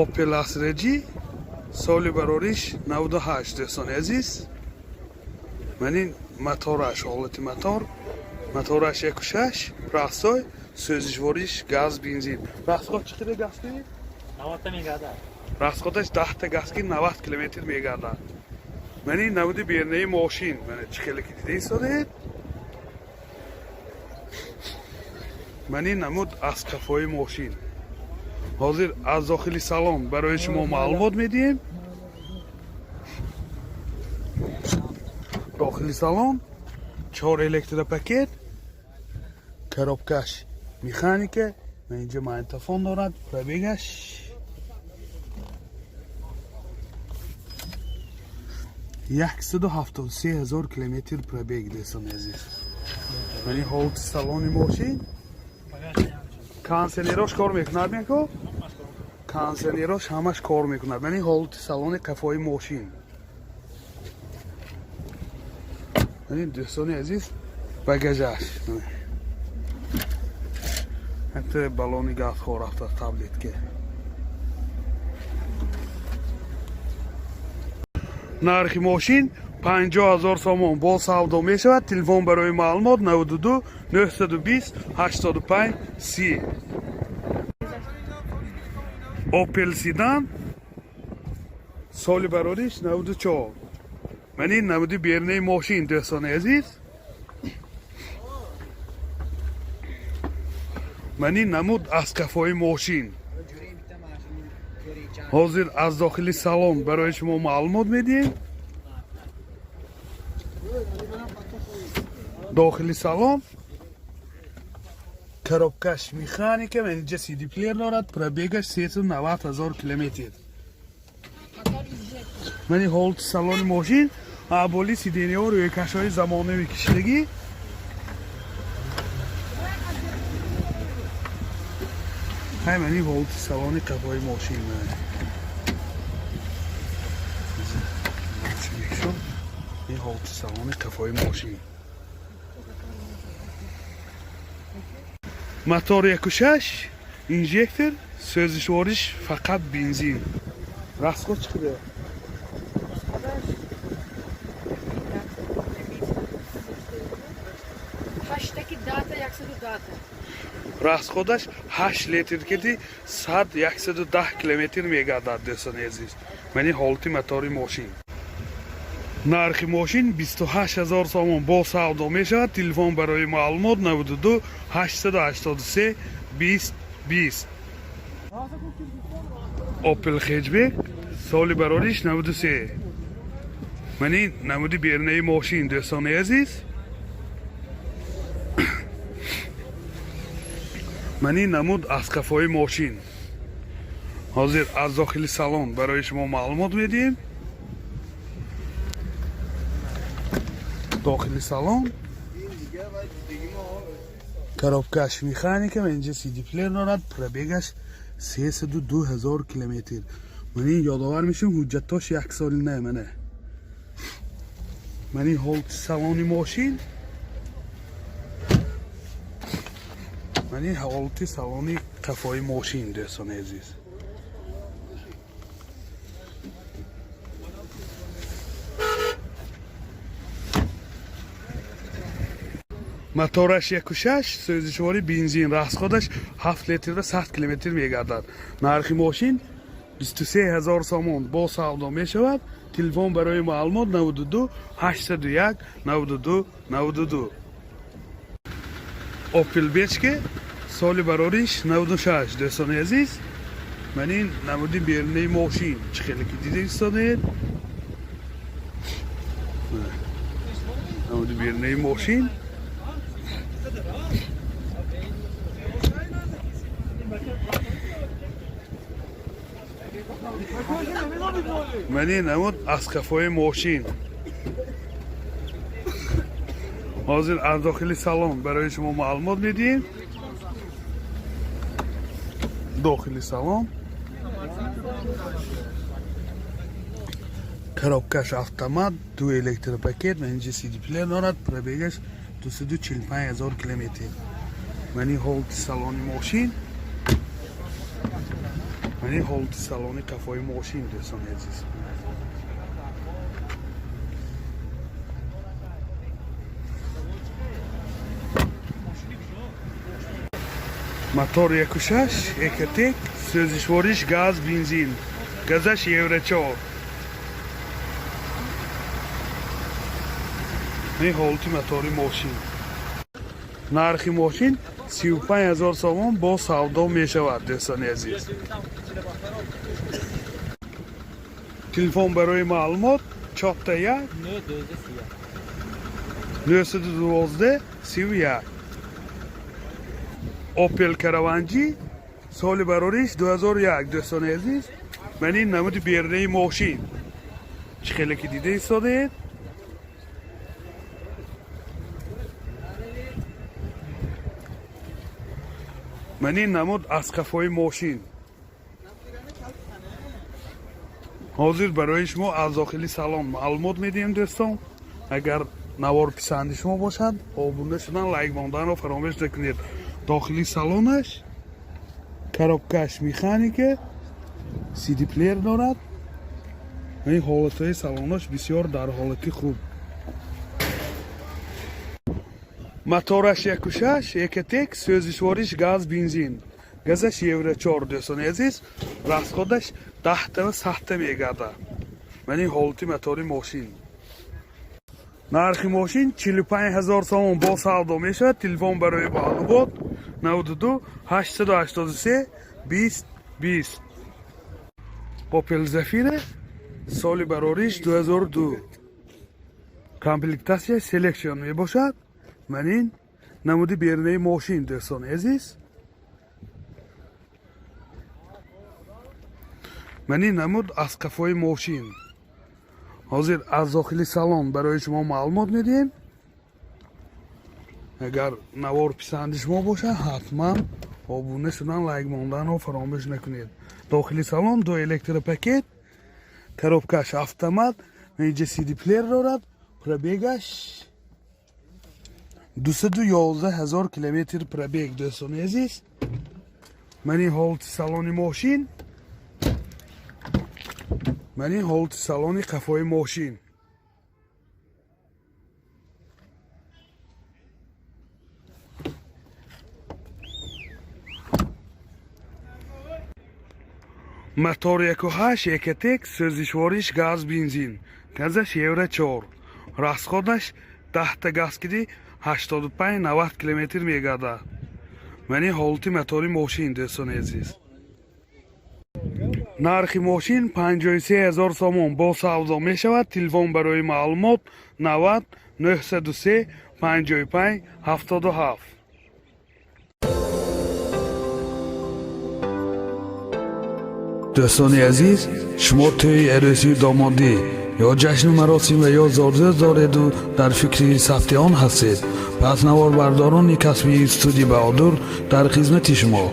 Opel Astra G, соли барориш 98. Дӯстони азиз, ман ин мотораш, ҳолати мотор, мотораш 1.6, простой, сӯзишвориш газ, бензин. Расход чӣ қадар газ кунед? 90 мегардад. Расходаш 10-та газ ки 90 километр мегардад. Ман ин намуди бернаи мошин, мана чӣ хеле ки дида истодед. Ман ин намуд аз қафои мошин. Ҳозир аз дохили салон барои шумо маълумот медиҳем. Дохили салон чор электропакет, коробкаш механика, ман инҷа магнитофон дорад, пробегаш 173 000 километр пробег, дӯстони азиз. Ман ин ҳолати салони мошин. Кондиционерош кор мекунад, меко? Кондиционерош ҳамаш кор мекунад. Ман ин ҳолати салони қафои мошин. Ман ин, дӯстони азиз, багажаш. Ҳатто баллони газхор рафта, таблетка. Нархи мошин 50 000 сомон, бо савдо мешавад. Телефон барои маълумот 92 920 85 30. Opel Седан, соли барориш 94. Ман ин намуди бернаи мошин, дӯстони азиз. Ман ин намуд аз қафои мошин. Ҳозир аз дохили салон барои шумо маълумот медиҳем. Дохили салон коробкаш механика, ман инҷа CD плеер дорад, пробегаш 390 000 километр. Ман ин ҳолати салони мошин, аболи сиденьяҳо рӯйкашҳои замонавӣ кишидагӣ. Ҳай, ман ин ҳолати салони қафои мошин. Ин ҳолати салони қафои мошин. Мотор 1.6, инжектор, сӯзишвориш фақат бензин. Расход чӣ қадар? Ҳаштаки дата 110-та. Расходаш 8 литр кеди 100 110 километр мегардад, дӯстони азиз. Ман ин ҳолати мотори мошин. Нархи мошин 28 ҳазор сомон, бо савдо мешавад. Телефон барои маълумот 92 883 20 20. Opel Hatchback, соли барориш 93. Ман ин намуди бернаи мошин, дӯстони азиз. Ман ин намуд аз қафои мошин. Ҳозир аз дохили салон барои шумо маълумот медиҳем. Дохили салон коробкаш механика, ман инҷа CD плеер дорад, пробегаш 302 ҳазор километр. Ман ин ёдовар мешавам, ҳуҷҷатош як соли не, мана. Ман ин ҳолати салони мошин. Ман ин ҳолати салони қафои мошин, дӯстони азиз. Мотораш 1.6, сӯзишвори бензин, расходаш 7 литр ва 100 километр мегардад. Нархи мошин 23 ҳазор сомон, бо савдо мешавад. Телефон барои маълумот 92 801 92 92. Opel Vectra, соли барориш 96, дӯстони азиз. Ман ин намуди берунаи мошин, чӣ хеле ки дида истодед. Намуди берунаи мошин. Ман ин намуд аз қафои мошин. Ҳозир аз дохили салон барои шумо маълумот медиҳем. Дохили салон коробкаш автомат, ду электропакет, ман инҷа CD плеер дорад, пробегаш 245 ҳазор километр. Ман ин ҳолати салони мошин. Мани ҳолати салони қафои мошин, дӯстони азиз. Мотор 1.6 Ecotec, сӯзишвориш газ, бензин, газаш Евро 4. Ин ҳолати мотори мошин. Нархи мошин 35 000 сомон, бо савдо мешавад, дӯстони азиз. Телефон барои маълумот: 4 1 912 31. Opel Caravan G, соли барориш 2001. Дӯстони азиз, ман ин намуди берунаи мошин, чӣ хеле ки дида истодаед. Ман ин намуд аз қафои мошин. Ҳозир барои шумо аз дохили салон маълумот медиҳем. Дӯстон, агар навор писанди шумо бошад, обуна шудан, лайк монданро фаромӯш накунед. Дохили салонаш, коробкаш механика, CD плеер дорад. Ин ҳолатҳои салонаш бисёр дар ҳолати хуб. Мотораш 1.6 Ecotec, сӯзишвориш газ, бензин, газаш Евро 4. Дӯстони азиз, расходаш 10 тава 100 та мегардад. Ман ин ҳолати мотори мошин. Нархи мошин 45 ҳазор сомон, бо савдо мешавад. Телефон барои маълумот: 92 883 20 20. Opel Zafira, соли барориш 2002, комплектация Selection мебошад. Ман ин намуди берунаи мошин, дӯстони азиз. Ман ин намуд аз қафои мошин. Ҳозир аз дохили салон барои шумо маълумот медиҳем. Агар навор писанди шумо бошад, ҳатман обуна шудан, лайк монданро фаромӯш накунед. Дохили салон ду электропакет, коробкаш автомат, инҷа CD плеер дорад. Пробегаш 211 ҳазор километр пробег, дӯстони азиз. Ман ин ҳолати салони мошин, ман ин ҳолати салони қафои мошин. Мотор 1.8 Ecotec, сӯзишвориш газ, бензин, газаш Евро 4. Расходаш 10 та газ киди 85 90 километр мегардад. Ман ин ҳолати мотори мошин, дӯстони азиз. Нархи мошин 53 ҳазор сомон, бо савдо мешавад. Телефон барои маълумот: 90 903 55 77. Дӯстони азиз, шумо тӯи арӯсию домодӣ ё ҷашну маросим ва ё зодрӯз дореду дар фикри сабти он ҳастед, пас наворбардорони касбии студия Баҳодур дар хизмати шумо.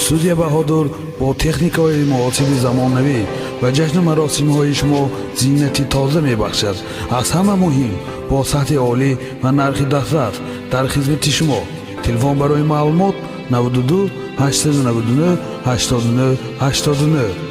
Студия Баҳодур бо техникаҳои муосири замонавӣ ба ҷашну маросимҳои шумо зинати тоза мебахшад. Аз ҳама муҳим, бо сатҳи олӣ ва нархи дастрас дар хизмати шумо. Телефон барои маълумот: 92 899 89 89.